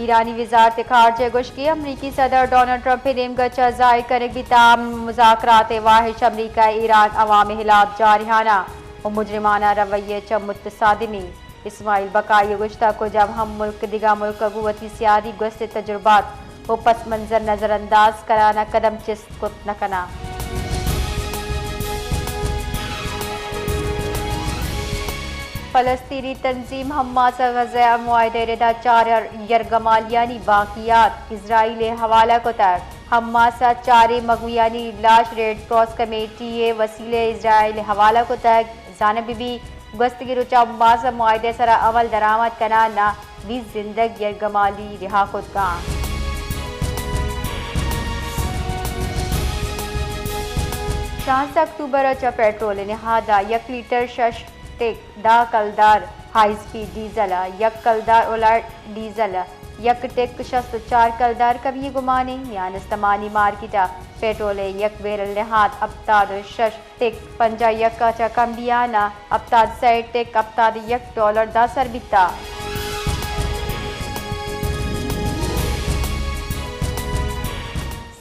ایرانی وزارت خارجہ گوشت کہ امریکی صدر ڈونلڈ ٹرمپ ء نیمگا چہ ظاہر کنگ بیتا امن مذاکرات ء واہش، امریکہ ء ایران عوام ء ہلاپ جارحانہ و مجرمانہ رویہ چہ متصادمی۔ اسماعیل بقائی ء گوشتگ کجام ہم ملک دگہ ملک ء گوں وتی سیادی گوست ء تجربات و پس منظر نظر انداز کنان ء قدم چست کت نہ کناں۔ فلسطینی تنظیم حماس ء غزہ ء معاہدہ ء ردا چار یرغمالیانی باقیات اسرائیل ء حوالہ کتگ۔ حماس ء چاریں مغویانی لاش ریڈ کراس کمیٹی ء وسیلہ ء اسرائیل ء حوالہ کتگ۔ زانگ بہ بیت گوستگیں روچ ء حماس ء معاہدہ ء سرا عمل درآمد کنان ء بیست زندگ یرغمالی رہا کتگ انت۔ شانزدہ اکتوبر ء چہ پیٹرول ء نہاد ء یک لیٹر شش ٹک دہ کلدار، ہائی اسپیڈ ڈیزل ء یک کلدار، اولڈ ڈیزل ء یک ٹک شست ء چار کلدار کمی ء گمان انت۔ میان استمانی مارکیٹ ء پیٹرول ء یک بیرل نہاد ہپتاد ء شش ٹک پنجاہ یک ء چہ کم بیان ء ہپتاد سئے ٹک ہپتاد یک ڈالر داں سر بیتا۔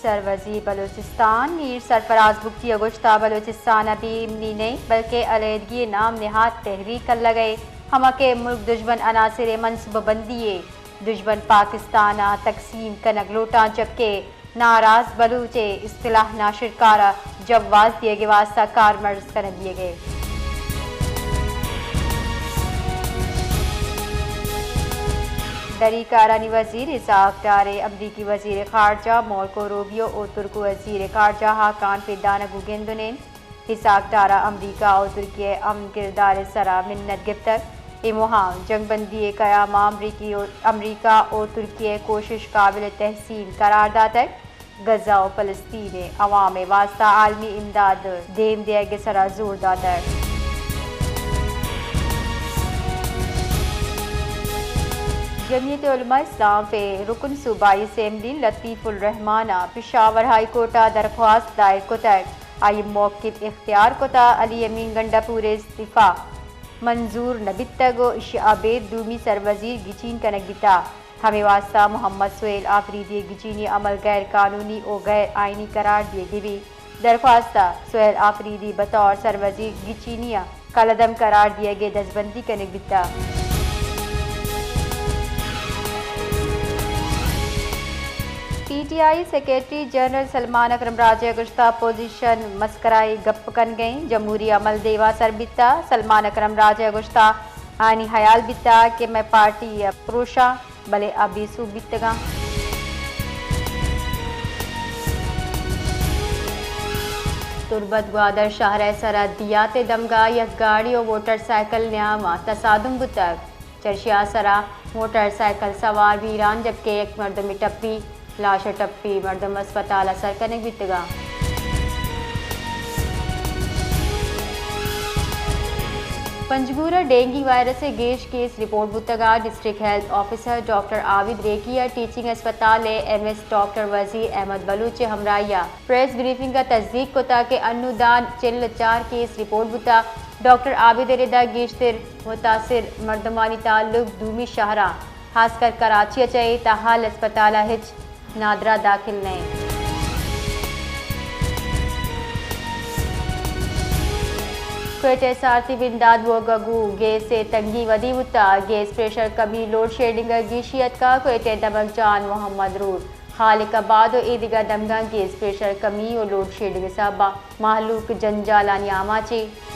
سروزیر بلوچستان میر سرفراز بگٹی ء گوشتا بلوچستان ء بے امنی نئیں بلکہ علیحدگی ء نام نہاد تحریک الگ ء، ہما کہ ملک دژمن عناصر ء منصوبہ بندی ء دژمن پاکستان ء تقسیم کنگ لوٹاں، جبکہ ناراض بلوچ ء اصطلاح ناشرکار ء جواز دیگ ء واستہ کارمرز کنگ بیگ ء۔ دری کارانی وزیر اسحاق ڈار ء امریکی وزیر خارجہ مارکو روبیو و ترک وزیر خارجہ ہاکان فدان ء گوں گند ء نند۔ اسحاق ڈار ء امریکہ و ترکیہ ء امن کردار ء سرا منت گپتگ۔ اے مہم جنگ بندی ء قیام ء امریکی و، امریکہ و ترکیہ ء کوشش قابل تحسین قرار داتگ۔ غزہ و فلسطین ء عوام ء واستہ عالمی امداد ء دیم دیگ ء سرا زور داتگ۔ جمعیت علماء اسلام ء رکن صوبائی اسمبلی لطیف الرحمان ء پشاور ہائی کورٹ ء درخواست دائر کتگ۔ آئی ء موقف اختیار کتگ، علی امین گنڈا پور ء استعفی منظور نہ بیتگ و ایشی ء ابید دومی سروزیر گچین کنگ بیتگ۔ ہمے واستہ محمد سہیل آفریدی ء گچینی عمل غیر قانونی و غیر آئینی قرار دیگ بیت۔ درخواست ء سہیل آفریدی بطور سروزیر گچینی ء کالعدم قرار دیگ ء دزبندی کنگ بیتگ۔ P T I secretary general Salman Akram Raja ء گوشتگ اپوزیشن مسکرائی گپ کنگ ء انت، جمہوری عمل دیما سر بیتگ۔ سلمان اکرم راجہ ء گوشتگ آنی ہیال بیتگ کہ مئے پارٹی ء پروشاں بلے آ بے سوب بیتگاں۔ تربت گوادر شہر ء سرحدیات ء دمگا یک گاڑی و موٹر سائیکل نیاما تصادم بوتگ۔ چرشیا سرا موٹر سائیکل سوار بیران جبکہ یک مردم ٹپی، لاش ء ٹپی مردم اسپتال ء سر کنگ بیتگاں۔ پنجگور ء ڈینگی وائرس ء گیش کیس رپورٹ بوتگ ء ڈسٹرکٹ ہیلتھ آفیسر ڈاکٹر عابد ریکی ء ٹیچنگ اسپتال ء ایم ایس ڈاکٹر وزیر احمد بلوچ ء ہمراہی ء پریس بریفنگ ء تصدیق کتگ کہ انو دان چل ء چار کیس رپورٹ بوتگ۔ ڈاکٹر عابد ء ردا گیشتر متاثر مردمانی تعلق دومی شہراں، خاص کر کراچی ء چہ اے تاحال اسپتال ء ہچ نادراہ داخل نہ انت۔ کوئٹہ ء سارتی بندات بوگ ء گوں گیس ء تنگی ودی بوتگ۔ گیس پریشر کمی، لوڈ شیڈنگ ء گیشی اتکگ۔ کوئٹہ ء دمگ جان محمد روڈ، خالق آباد و اے دگہ دمگاں گیس پریشر کمی و لوڈ شیڈنگ ء سبب ء مہلوک جنجالانی آماچ انت۔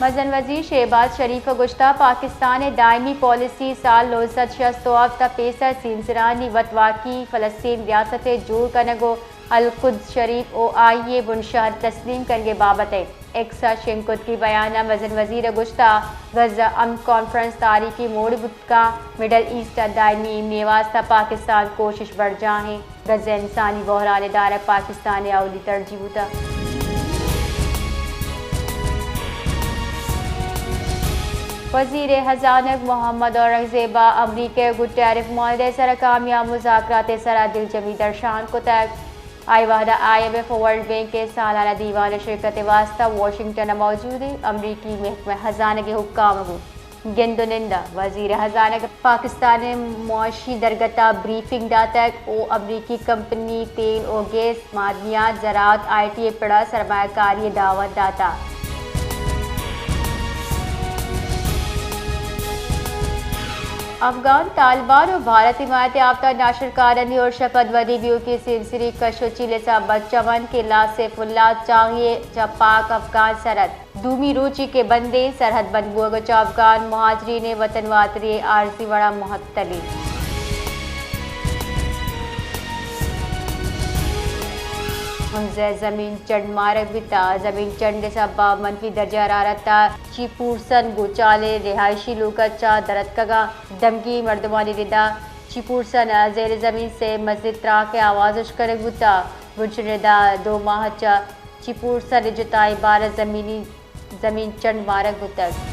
مزن وزیر شہباز شریف ء گوشتگ پاکستان ء دائمی پالیسی سال نو سد شست و ہفت ء پیسر سیمسرانی وتواکی فلسطین ریاست ء جوڑ کنگ و القدس شریف و آئی ء بنشہر تسلیم کنگ ء بابت ء ایکس ء شنگ کتگی بیان ء مزن وزیر ء گوشتگ غزہ امن کانفرنس تاریخی موڑے بوت کاں، مڈل ایسٹ ء دائمی ایمنی ء واستہ پاکستان کوشش برجاہ انت۔ غزہ انسانی بحران ء دارگ پاکستان ء اولی ترجیح بوتگ۔ وزیر خزانگ محمد اورنگزیب ء امریکہ ء گوں ٹیرف معاہدہ ء سرا کامیاب مذاکرات ء سرا دلجمی درشان کتگ۔ آئی وھد ءَ آئی ایم ایف ءُ ورلڈ بینک ءِ سالانہ دیوان ءِ شرکت ءِ واستہ واشنگٹن ءَ موجود اِنت۔ امریکی محکمہ خزانگ ءِ حکام گوں گند ءُ نند ءَ وزیر خزانگ ءَ پاکستان ءِ معاشی درگت ءَ بریفنگ داتگ ءُ امریکی کمپنی تیل ءُ گیس، معدنیات، زراعت، آئی ٹی ءِ پڑ ءَ سرمایہ کاری ءِ دعوت داتگ۔ افغان طالبان ءُ بھارت حمایت یافتہ ناشرکارانی ارش ءَ پد ودی بیوکی سیمسری کش ءُ چیل ءِ سبب چمن قلعہ سیف اللہ چاغی ءَ چہ پاک افغان سرحد دومی روچی کہ بندیں، سرحد بند بوگ ءَ چہ افغان مہاجرین ءِ وطن واتری ءِ عارضی وڑ ءَ معطلی۔ ہنز ءِ زمین چنڈ مارگ بیتگ۔ زمین چنڈ ءِ سبب ءَ منفی درجہ حرارت ءَ چیپورسن گوں چالیں رہائشی لوگ ءَ چہ در اتکگ ءُ دمگی مردمانی رد ءَ چیپورسن ءَ زیر زمین سے مزنیں تراک ءِ آواز اش کنگ بوتگ۔ بنشن رد ءَ دو ماہ ءَ چہ چیپورسن ءِ جتائیں بار ءَ زمینی زمین چنڈ مارگ بوتگ۔